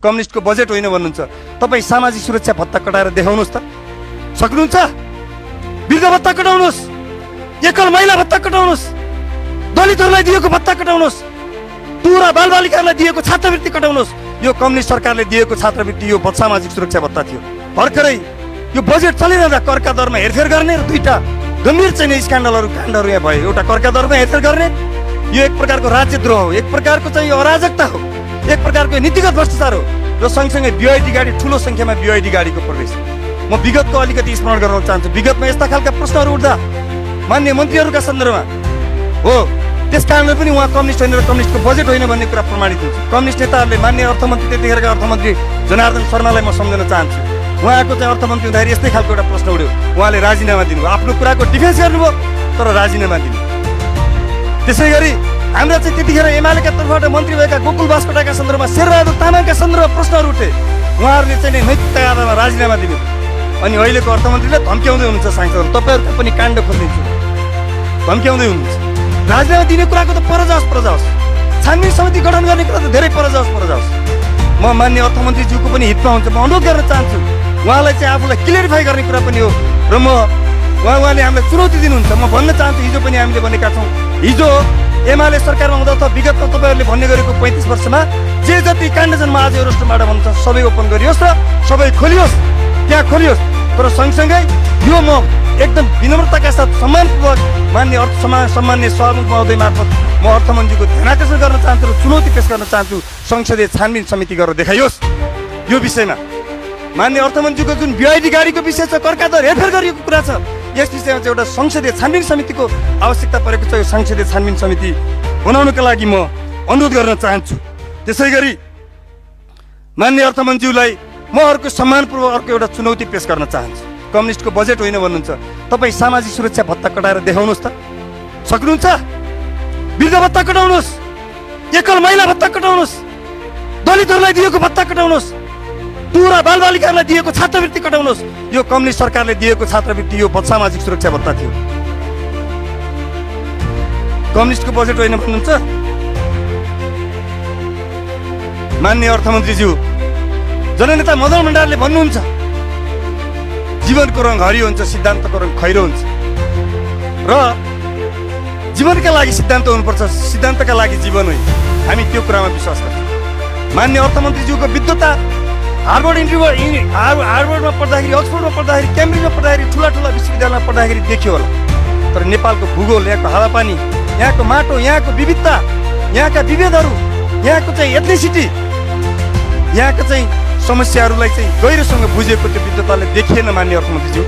कम्युनिस्टको budget होइन भन्नुहुन्छ। तपाईँ सामाजिक सुरक्षा भत्ता कटाएर देखाउनुहोस् त, सक्नुहुन्छ? वृद्ध भत्ता कटाउनुहोस्, एकल महिला भत्ता कटाउनुहोस्, दलितहरूलाई दिएको भत्ता कटाउनुहोस्, पुरा बालबालिकाहरूलाई दिएको छात्रवृत्ति कटाउनुहोस्। यो कम्युनिस्ट सरकारले दिएको छात्रवृत्ति यो सामाजिक सुरक्षा भत्ता थियो। भर्खरै यो बजेट चलिरहँदा करका दरमा हेरफेर गर्ने र दुईटा गम्भीर चाहिँ स्क्यान्डलहरू काण्डहरू यहाँ भयो। एउटा करका दरमा हेरफेर गर्ने, यो एक प्रकारको राज्यद्रोह हो, एक प्रकारको चाहिँ यो अराजकता हो, एक प्रकारको नीतिगत भ्रष्टाचार हो। र सँगसँगै BYD गाडी, ठुलो सङ्ख्यामा BYD गाडीको प्रवेश। म विगतको अलिकति स्मरण गर्न चाहन्छु। विगतमा यस्ता खालका प्रश्नहरू उठ्दा मान्य मन्त्रीहरूका सन्दर्भमा हो, त्यस कारणले पनि उहाँ कम्युनिस्ट होइन र कम्युनिस्टको बजेट होइन भन्ने कुरा प्रमाणित हुन्छ। कम्युनिस्ट नेताहरूले मान्य अर्थमन्त्री, त्यतिखेरका अर्थमन्त्री जनार्दन शर्मालाई म सम्झन चाहन्छु। उहाँको चाहिँ अर्थमन्त्री हुँदाखेरि यस्तै खालको एउटा प्रश्न उठ्यो, उहाँले राजीनामा दिनुभयो, आफ्नो कुराको डिफेन्स गर्नुभयो तर राजीनामा दिनु। त्यसै गरी हाम्रा चाहिँ त्यतिखेर एमालेका तर्फबाट मन्त्री भएका गोकुल बास्कोटाका सन्दर्भमा, शेरबहादुर तामाङका सन्दर्भमा प्रश्नहरू उठे, उहाँहरूले चाहिँ नैतिकता आधारमा राजीनामा दिनु। अनि अहिलेको अर्थमन्त्रीले धम्क्याउँदै हुनुहुन्छ सांसदहरू, तपाईँहरूको पनि काण्ड खोलिदिन्छु, धम्क्याउँदै हुनुहुन्छ। राजीनामा दिने कुराको त परजाओस्, छानबिन समिति गठन गर्ने कुरा त धेरै परजाओस्। म मान्य अर्थमन्त्रीज्यूको पनि हितमा हुन्छ, म अनुरोध गर्न चाहन्छु उहाँलाई चाहिँ आफूलाई क्लियरिफाई गर्ने कुरा पनि हो र उहाँले हामीलाई चुनौती दिनुहुन्छ। म भन्न चाहन्छु, हिजो पनि हामीले भनेका छौँ, हिजो एमाले सरकारमा हुँदा अथवा विगतमा तपाईँहरूले भन्ने गरेको 35 वर्षमा जे जति काण्ड छन् म आज यो राष्ट्रबाट भन्न चाहन्छु, सबै ओपन गरियोस् र सबै खोलियोस्, त्यहाँ खोलियोस्। तर सँगसँगै यो म एकदम विनम्रताका साथ सम्मानपूर्वक सम्मान्य सभामुख महोदय मार्फत म अर्थमन्त्रीको ध्यानाकर्षण गर्न चाहन्छु र चुनौती पेश गर्न चाहन्छु, संसदीय छानबिन समिति गरेर देखाइयोस् यो विषयमा। मान्य अर्थमन्त्रीको जुन BYD गाडीको विषय छ, करका दर हेरफेर गरिएको कुरा छ, यस विषयमा चाहिँ एउटा संसदीय छानबिन समितिको आवश्यकता परेको छ। यो संसदीय छानबिन समिति बनाउनका लागि म अनुरोध गर्न चाहन्छु। त्यसै गरी मान्य अर्थमन्त्रीलाई म अर्को सम्मानपूर्वक अर्को एउटा चुनौती पेश गर्न चाहन्छु। कम्युनिस्टको बजेट होइन भन्नुहुन्छ, तपाईँ सामाजिक सुरक्षा भत्ता कटाएर देखाउनुहोस् त, सक्नुहुन्छ? वृद्ध भत्ता कटाउनुहोस्, एकल महिला भत्ता कटाउनुहोस्, दलितहरूलाई दिएको भत्ता कटाउनुहोस्, पुरा बालबालिकाहरूलाई दिएको छात्रवृत्ति कटाउनुहोस्। यो कम्युनिस्ट सरकारले दिएको छात्रवृत्ति यो सामाजिक सुरक्षा भत्ता थियो। कम्युनिस्टको बजेट होइन भन्नुहुन्छ? मान्य अर्थमन्त्रीज्यू, जननेता मदन भण्डारले भन्नुहुन्छ, जीवनको रङ हरियो हुन्छ, सिद्धान्तको रङ खैरो हुन्छ र जीवनका लागि सिद्धान्त हुनुपर्छ, सिद्धान्तका लागि जीवन होइन। हामी त्यो कुरामा विश्वास गर्छौँ। मान्य अर्थमन्त्रीज्यूको विद्वता हार्वर्डमा पढ्दाखेरि, अक्सफोर्डमा पढ्दाखेरि, क्याम्ब्रिजमा पढ्दाखेरि, ठुला विश्वविद्यालयमा पढ्दाखेरि देखियो होला। तर नेपालको भूगोल, यहाँको हावापानी, यहाँको माटो, यहाँको विविधता, यहाँका विभेदहरू, यहाँको चाहिँ एथनिसिटी, यहाँका चाहिँ समस्याहरूलाई चाहिँ गहिरोसँग बुझेको त्यो विद्वताले देखिएन मान्य अर्थमन्त्रीज्यू।